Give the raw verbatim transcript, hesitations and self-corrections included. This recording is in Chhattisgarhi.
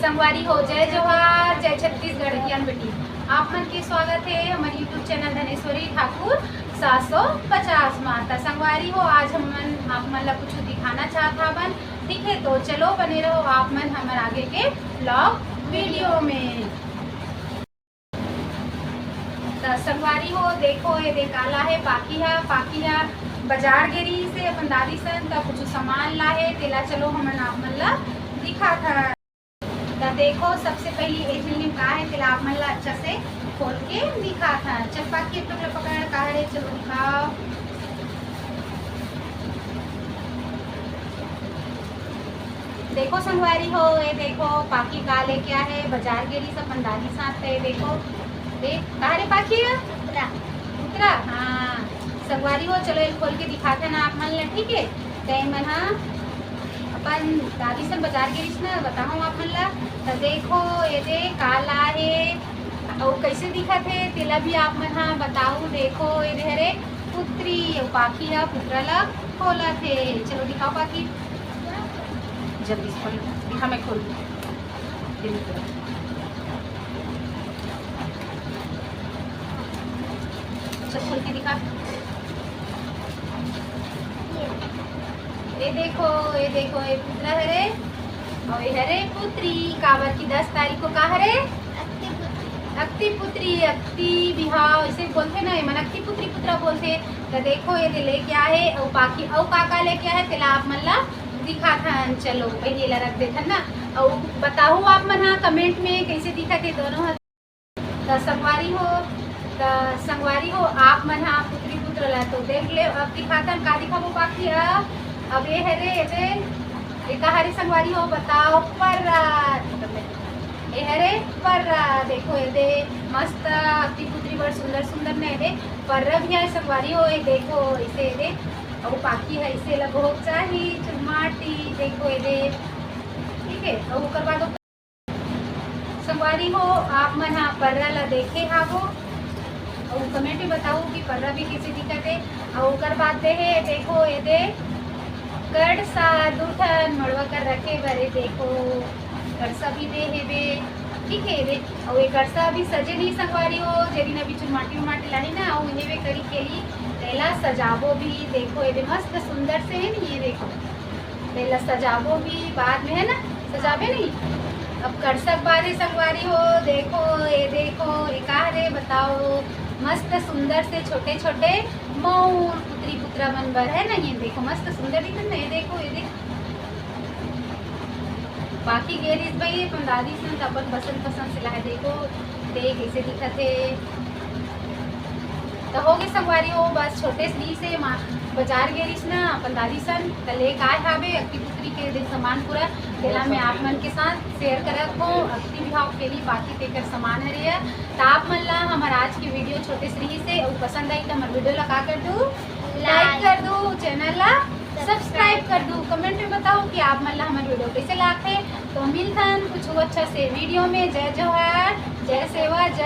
संगवारी हो, जय जोहार, जय छत्तीसगढ़। ज्ञान बेटी, आप मन के स्वागत हे हमर YouTube चैनल धनेश्वरी ठाकुर सात सौ पचास मा। त संगवारी हो, आज हमन आप मन ला कुछ दिखाना चाहत हावन, ठीक है? तो चलो बने रहो आप मन हमर आगे के vlog वीडियो में। त संगवारी हो, देखो ये दे का लाहे पाखी हा। पाखी हा बाजार गे रिहिस हे अपन दादी सन, त कुछ सामान लाहे, तेला चलो हमन आप मन ला दिखाथन। त देखो, सबसे पहली ए झिल्ली में का हे, तेला आप मन ला अच्छा से खोल के दिखाथन। चल पाखी, एक ठो ला पकड़, का हरे, चलो दिखाओ। देखो संगवारी हो, ये देखो पाखी का लेके आए हे, बाजार गे रिहिस अपन दादी साथ। त ये देखो, देख, का रे पाखी हे? कुतरा। कुतरा, हाँ। संगवारी हो, चलो ये खोल के दिखाथन आप मन ला, ठीक है? त ये मन हा अपन दादी सन बाजार गे रिहिस ना, बताहूँ आप मन ला। त देखो, ये दे का लाहे, अउ कैसे दिखत हे, तेला भी आप मन हा बताओ। देखो, ये दे हरे पुतरी, अउ पाखी हा पुतरा ला खोलत हे। चलो दिखाओ पाखी, जल्दी से खोल, दिखा, मैं खोल दूँ। चल, खोल के दिखा। ये देखो, ये देखो, ये पुतरा हरे, अउ ये हरे पुतरी। काबर की दस तारीख को का हरे? अक्ति पुतरी। अक्ति पुतरी, अक्ति बिहाव, इसे बोलथे ना, ये मन अक्ति पुतरी पुतरा बोलथे। त देखो, ये दे लेके आए हे, अउ पाखी, अउ का का लेके आए हे, तेला आप मन ला दिखाथन। चलो, पहले ला रख देथन ना, अउ बताहू आप मन हा comment में, कैसे दिखत हे दोनों हा। त संगवारी हो, त संगवारी हो, आप मन हा पुतरी पुत्र ला तो देख ले। अब दिखाथन, का दिखाबो पाखी? अब, अब ये हरे, ये दे, ये का हरे संगवारी हो, बताओ। पर्रा, ये हरे पर्रा। देखो, ये दे मस्त अक्ति पुतरी, बड़ सुंदर सुंदर ने, ये दे पर्रा भी हे संगवारी हो। ये देखो, ऐसे ये दे, अउ पाखी हे, ऐसे लगो चाही चुरमाटी। देखो, ये दे, ठीक है, अउ ओकर बाद संगवारी हो, आप मन हा पर्रा ला देखे हावो, अउ comment में बताओ कि पर्रा भी कैसे दिखत हे। अउ ओकर बाद दे हे, देखो, ये दे कड़सा, दू ठन मड़वा कर रखे बर, ये देखो, कड़सा भी दे हेबे, ठीक है, ये दे। अउ ये कड़सा अभी सजे नहीं संगवारी हो, जे दिन अभी चुरमाटी उरमाटी लाही ना, अउ ये वे करी के लिए तेला सजाबो भी। देखो, ये दे मस्त सुंदर से है नहीं, ये देखो। पहला सजाबो भी बाद में, है ना, सजाबे नहीं। अब कड़सा के बाद हे संगवारी हो, देखो, ये देखो, ये का रे, बताओ, मस्त सुंदर से छोटे छोटे मऊर पुतरी पुतरा मन बर, है ना। ये देखो, मस्त सुंदर दिखत ना, ये देखो, ये देखो। पाखी गे रिहिस भाई अपन दादी सन, त अपन पसंद पसंद से लाए। देखो, देख कैसे दिखत हे। त हो गे संगवारी हो, बस छोटे से रिहिस हे, बाजार गे रिहिस ना अपन दादी सन, त लेके आए हावे अक्ति पुतरी के दे सामान पूरा, तेला मैं आप मन के साथ share करत हो। अक्ति बिहाव के लिए बाकी तेकर सामान हरे हे। त आप मन ला हमर आज के video छोटे से रिहिस हे, अउ पसंद आई त हमर video ला का कर दू, like कर दू, channel ला subscribe कर दू। Comment में बताओ कि आप मन ला हमर video कैसे लागथे। तो मिलथन कुछ अच्छा से video में। जय जोहार, जय सेवा, जय